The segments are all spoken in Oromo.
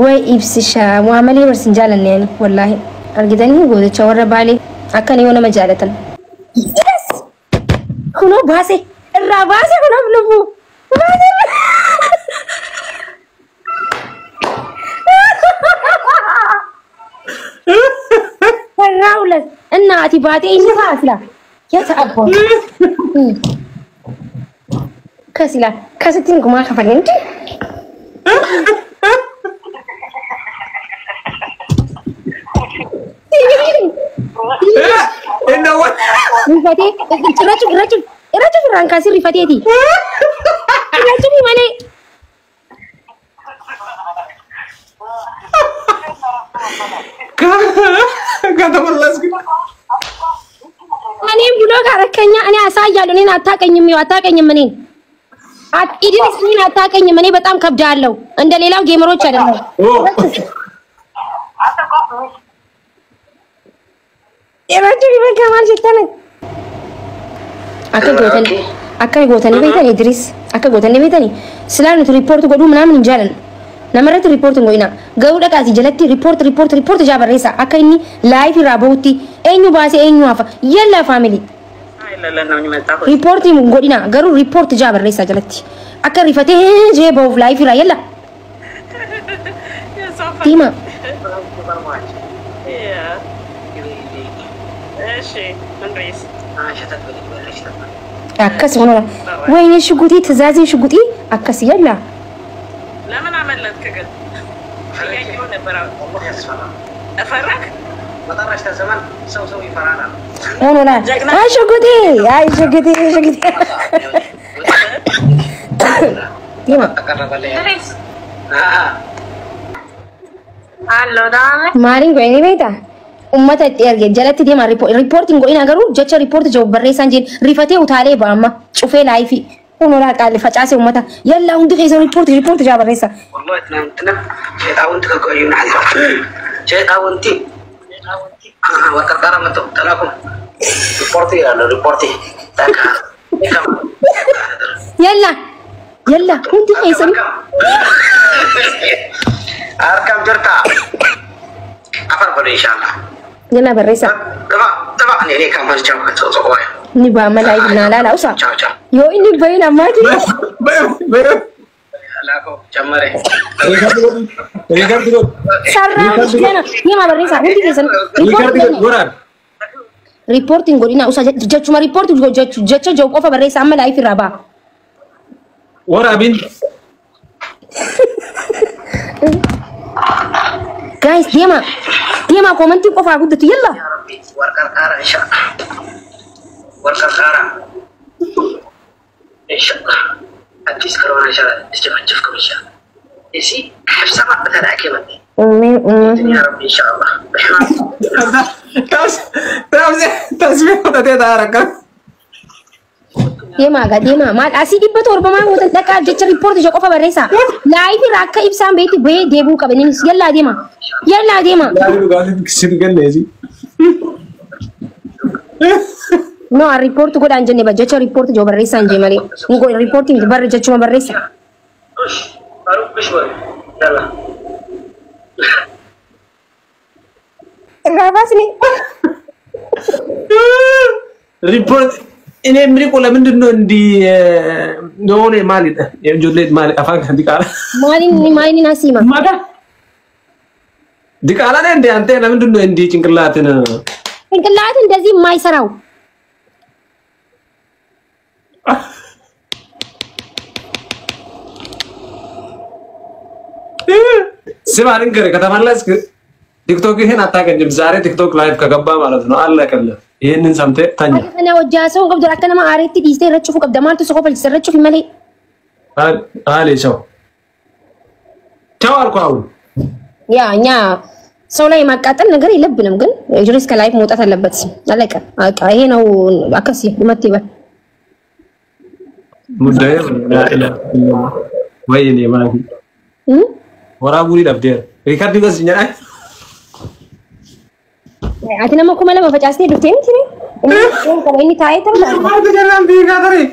Way ibsisha waa malee barsin jaalanne ani wallaahi argitanii gooticha warra baalee akkana yoo nama jaalatan. Yes! Kunoo baase irraa baase kunoo lubbuu baase. Irraa ulas innaa ati baatee inni fa'a sila yaa abbaa. Kasila kasittiin gumaa kafallee miti. Rifatee irrachuuf irrachuuf irrachuuf irraan kaasee rifateeti. Irrachuuf malee. ከተመለስክ እኔም ብሎ ካረከኛ እኔ አሳያለሁ። እኔን አታውቀኝም፣ ይኸው አታውቀኝም። እኔን ኢድሪስ እኔን አታውቀኝም። እኔ በጣም ከብዳለሁ። እንደ ሌላው ጌመሮች አይደለም። Irrachuuf ይበቃ maal jettani? Akka gootan akka gootanii beektan Idris akka gootanii beektani silaa nuti riippoorti godhuu ምናምን hin jaalannu. Namarratti riippoorti hin godhina. Garuu dhaqaati jalatti riippoorti riippoorti riippoorti jaa barreessa akka inni live irraa bahutti eenyu baasee eenyu hafa yalla family. Riippoorti hin godhina garuu riippoorti jaa barreessa jalatti akka rifatee jee bahuuf live irraa yalla. Diima. Akkas ሆኖ ወይኔ ሽጉጤ ትእዛዜ ሽጉጤ akkas yalla. ለምን አመለጥክ ግን? እያየሁ ነበር። ፈራክ? መጨረሻ ዘመን ሰው ሰው ይፈራል። ሆኖ አይ ሽጉጤ አይ ሽጉጤ ሽጉጤ ዲማ maaliin godhanii beektaa? Uummata itti erge jalatti deema riippoortiin godhina garuu jecha riippoorti jiru barreessaan jeen rifatee utaalee ba'a amma cufee live kun olaa qaali facaasee uummata yallaa hundi keessa riippoorti riippoorti jaa barreessa. والله ትናንትና ሸይጣውንቲ ከቆዩ ሸይጣውንቲ ወርቀርቃራ መጥተው ተላኩ ሪፖርት ይላሉ። ሪፖርት yalla yalla hundi keessa Arkam jirta afar balo inshallah yalla barreessa. ጥባ ጥባ እኔ ካምፓኒ ቻው Ni ba'a amma live naa laala usa ቻው ቻው yoo inni bahin ammaati. ላከው ጨመረ record godhu Sarraa jana deema barreessa hundi keessan record godhu waraab riippoortiin godhina usa jechuma riippoorti jecha jiru qofa barreessa amma live irraa ba'a. waraabin Guys deema deema commentiin qofaa guddatu yalla. ወርቀርቃራ ኢንሻአላህ ወርቀርቃራ ኢንሻአላህ አዲስ ከሮና ኢንሻአላህ እስጀፈጀፍኩም ኢንሻአላህ እሲ ስብሰባ በተላከ መጣ يا رب ان شاء الله tasbih fudhatee taa'aa rakka Deemaa gaa deemaa maal asii 700 maal gootan dhaqaa jecha riippoorti ija qofa barreessa. Live irraa akka ibsaan beetti bahee deebi'uu qaba innis yallaa deema yallaa deema. Dhugaatii sin kenneesi. No riippoorti godhaan jenne ba jecha riippoorti ija barreessaa hin jee malee. Hin godhe riippoorti miti barre jechuma barreessa. እሽ ባሩ እሽ በሉ ያላ Irraa baasni. ሪፖርት እኔ የምልህ ለምንድን ነው እንዲህ የሆነ maali ijoollee maali afaan kan diqaala Maaliin maaliin asiima? ማጋ diqaala ነህ እንዴ አንተ? ለምንድን ነው እንዲህ ጭንቅላትን ጭንቅላት እንደዚህ የማይሰራው ስማ ልንገርህ፣ ከተመለስክ ቲክቶክ ይሄን አታገኝም። ዛሬ ቲክቶክ live ከገባ ማለት ነው አለቀልህ። ይሄንን ሰምተህ ተኛ። Kana hojjaa ሰው qabdu akka nama aareetti dhiistee irra cufuu qabda maaltu si kofalchisa irra cufi malee. አሌ ቻው ቻው አልኩህ። አሁን ያ እኛ ሰው ላይ የማቃጠል ነገር የለብንም፣ ግን ኢድሪስ ከ live መውጣት አለበት። አለቀ በቃ ይሄ ነው። አከሲ ይመት ይበል ሙዳይ ላ ኢላሃ ኢለላህ ወይኔ ማሂ ወራቡኒ dhabdeera record gosi jedha Ati nama 2000 facaastee dhuftee miti ree? Inni taa'ee tapha. Maaltu jennaan fiigaa ture.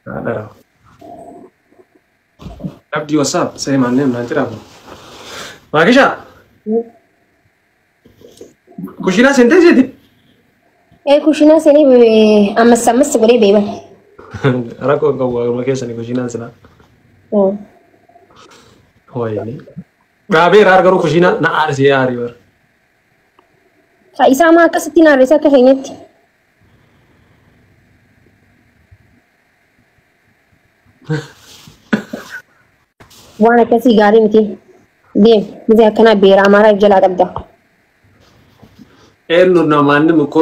Haadha. Abdii WhatsApp say my name naan jedhamu. Maakisha. Kushiinaa seentee seeti? Ee kushiinaa seenee ammas ammas godhee beeban. Rakkoo hin qabu waanuma keessanii kushiinaan silaa. Wayini. Dhaabeera garuu kushiinaa na aarsee aarii bara. Isaa maa akkasitti na aarsa akka keenyatti. Waan akkasii gaarii miti. Deem ጊዜ akkanaa beera amaaraa jalaa qabda. Eenyu namoonni እኮ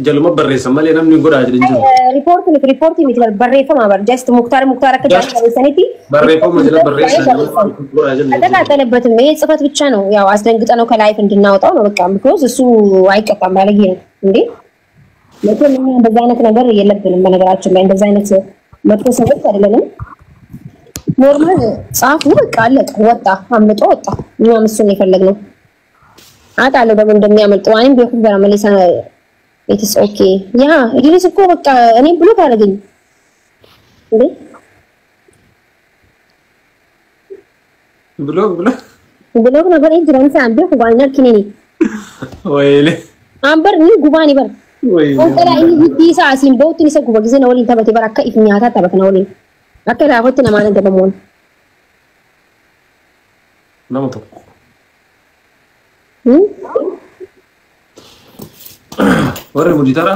jaluma barreessan malee namni godhaa jedhan jiru. Riipoortii miti riipoortii miti barreeffama bar just Muktaar Muktaar akka jaalala barreessanitti barreeffama jala barreessan godhaa jedhan. አልተቃጠለበትም። ይሄ ጽፈት ብቻ ነው ያው አስደንግጠ ነው ከ live እንድናወጣው ነው በቃ። Because እሱ አይቀጣም ባለጌ ነው እንዴ። መቼም እኛ እንደዛ አይነት ነገር የለብንም። በነገራችን ላይ እንደዛ አይነት መጥፎ ሰዎች አይደለንም። Normal ጻፉ በቃ አለቀ። ወጣ አምልጦ ወጣ። እኛም እሱን የፈለግነው አውቃለሁ ደግሞ እንደሚያመልጥ ዋንም ቢሆን በራ መለሳ it's okay. Yeah ኢድሪስ እኮ በቃ እኔ block አደረገኝ እንዴ። Block block Block na godhee jiran isaan beeku waan harkinini. Wayile. Ambar ni gubaani bar. Wayile. Konkolaa inni hiddii isaa asiin bahutti isa guba gisee na waliin taphate bar akka if nyaataa taphata na waliin. Akka laafotti namaan adabamuun. Nama tokko. Warri muditara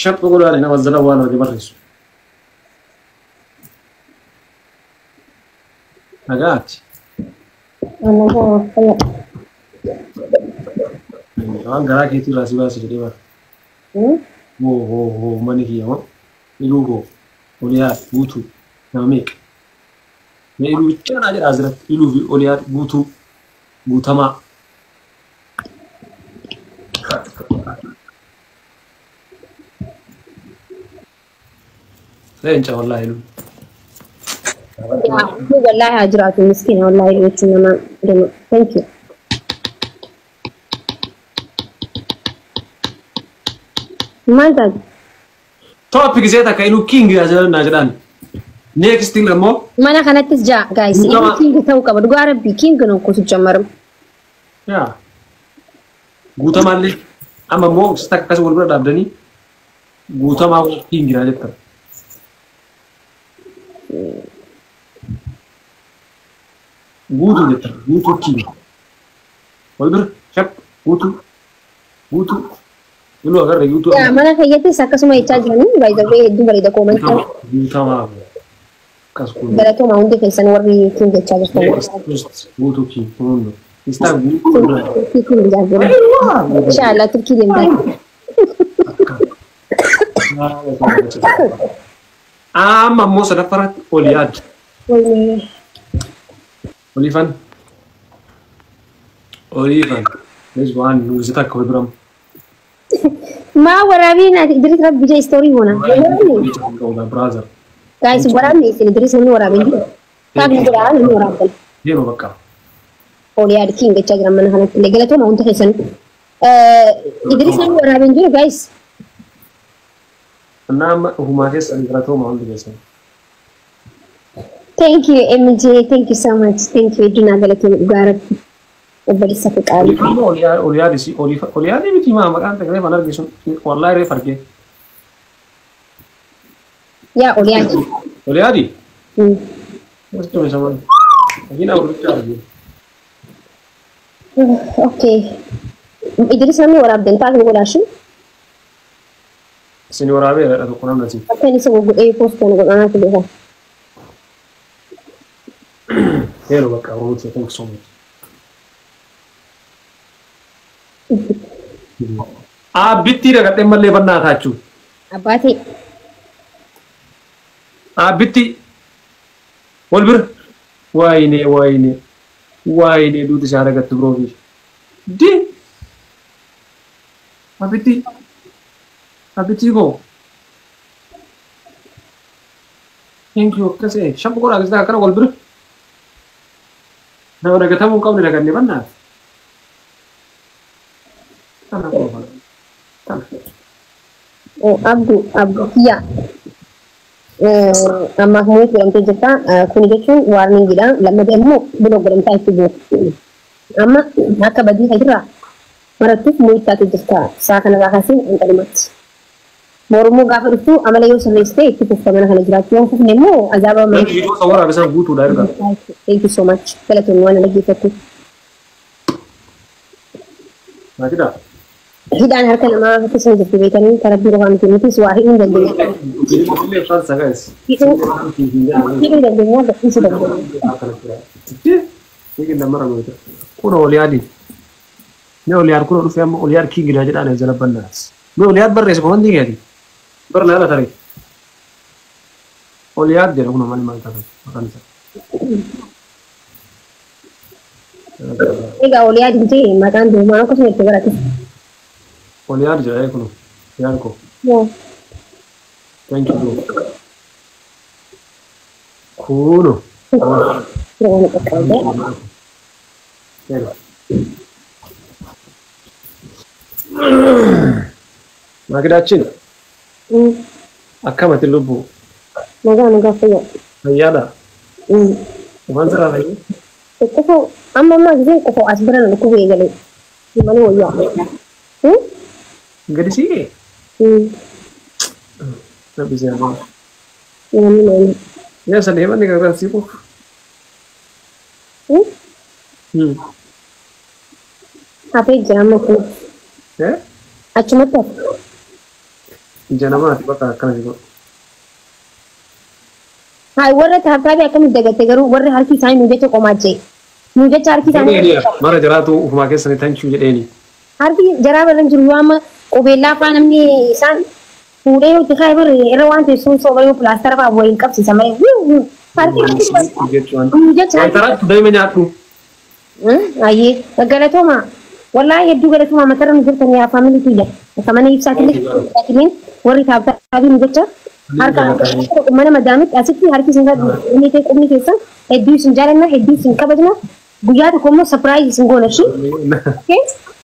shapha godhaan nama zala waan arge barreessu. Nagaati. Waan garaa keetii irraa si baase jedhee bara. Hoo hoo hoo manni kiyya moo iluu koo oliyaa guutuu nama meeqa? Mee iluu bichaa naa jedha asirratti iluu fi oliyaa guutuu guutamaa. Leenca wallaahi iluu. Wallahi haa jiraatu miskiina wallahi jechuun nama dama. Thank you. Maal taate? Top gisee takka iluu king asirratti naa jedhaan. Next thing immoo Mana kanattis jaa guys iluu king ta'uu qaba dhugaa rabbii king ነው እኮ ሲጀመርም። Yaa guutamaallee amma immoo takka akkas wal bira dhaabdanii guutamaa king naa jettan. Guutuu jettan guutuu king. Wal bira shap guutuu guutuu iluu agarre guutuu. Yaa mana fayyattis akkasuma jechaa jiranii by the way hedduu bareeda comment. Guutamaa akkas kun. Galatooma hundi keessan warri king jechaa jirtan. Guutuu king hundo. Istaa guutuu. Turkii king jechaa jiran. Inshallah Turkii deemtaa. Amma immoo sadaffaratti ol yaaddu. Olifan. Olifan. Let's go on. Nuti takka wal biramu. Maa waraabee naati Idris rabbi jee story goona. Brother. Guys waraabni isin Idris namni waraabee jiru. Taagni godhaa namni waraabdan. Deema bakka. Ol yaadu king jechaa jiran mana kanatti illee galatooma hundi keessan. Idris namni waraabee jiru guys. Nama ofumaa keessa galatooma hundi keessan. Thank you MJ, thank you so much. Thank you Duna galatooma dhugaa rabbi. Obboleessa fi qaalii. Ol yaadisi ol yaadii miti maa maqaan takka reef arge sun wallahi reef arge. Yaa ol yaadi. Ol yaadi? Wastu sama. Agina urbicha arge. Okay. Idris namni waraabdan taagni godhaashin. Isin waraabee tokko namni asi. Akka inni isa godhee poostoon godhanaatu beeka. Hello bakka Oromoo thank you so much. Abbitti dagadhee mallee bannaa taachuu. Abbaatee. Abbitti wal bira waayine waayine waayine duuti isaa dagattu biroo fi di abbitti abbitti koo thank you akkasee shambu godhaa akkasii akkana wal bira nama dagatamuu hin qabne daganne bannaaf. Tana qofa. Tana. Oh, Abdu, Abdu, yaa. Ammaaf mute godhamtee jirta. Kuni jechuun warningiidha. Lammataa immoo block godhamtaa itti bu'u. Amma akka badii irraa marattuuf mute taatee jirta. Saa kanarraa kaasee hanqalumatti. Mormuu gaafa dhuftu amala yoo sirreessite itti fufta mana kana jiraachuu yoo fufne immoo azaaba mana. Viidiyoo isa waraabee sana guutuudha erga. Thank you so much. Galatoonni waan dhaggeeffattu. Maatidha. Hidhaan harka namaa keessa jirti beekanii karaa biiroo waan miti nutis waa hidhuu hin dandeenya. Illee faansa guys. Hidhuu dandeenya, gadhiisuu dandeenya. Kun Oliyaadi. Mee Oliyaad kun dhufee amma Oliyaad kiingidha jedhaan jala bannaas. Mee Oliyaad barreesse komantii keeti. Bar laala tarii. Oliyaad jedha kun maal maal taate maqaan isaa. Egaa Oliyaad hin maqaan duumaa akkasuma itti barate. Oliyaad jedha kun Oliyaad koo. Thank you bro. Kuno. Waan qaqqabde. Maakidaachiin akkamati lubbuu? Nagaa, nagaa, fayyaa. Fayyaadha. Waan sirraa fayyee? Qofoo amma ammaa giseen qofoo as bira na dhukkubuu eegalee. Malee wayyaa. Gadi siqee? Rabbi si haa. Namni namni. Yaa sadii manni gargaar siqu. Hafee jira amma kun. Achumatti hafe. Ija namaati bakka akkana si godhu. Haa, warra taaptaabii akkamitti dagatte garuu? Warri harki isaanii nu jecha qomaachee. Nu jecha harki isaanii. Mara jiraatu ufumaa keessanii thank you jedheeni. Harki jaraa barra jiru yoo amma qubeellaa fa'aa namni isaan fuudhee yoo itti kaa'e barre irra waan teessuun sooba yoo pilaastara fa'aa waliin qabsiisa malee. Harki nu jecha harki. Wantaraatti daa'ima nyaadhu. Ayyee, galatooma. Wallaahi hedduu galatooma, matarra nu jirtan yaa family tiyya. Akka mana ibsaatillee warri taaptaabii nu jecha harka mana madaamitti asitti harki isin qubni ta'e qubni keessan hedduu isin jaalanna, hedduu isin kabajna. Guyyaa tokko immoo surprise isin goona shi.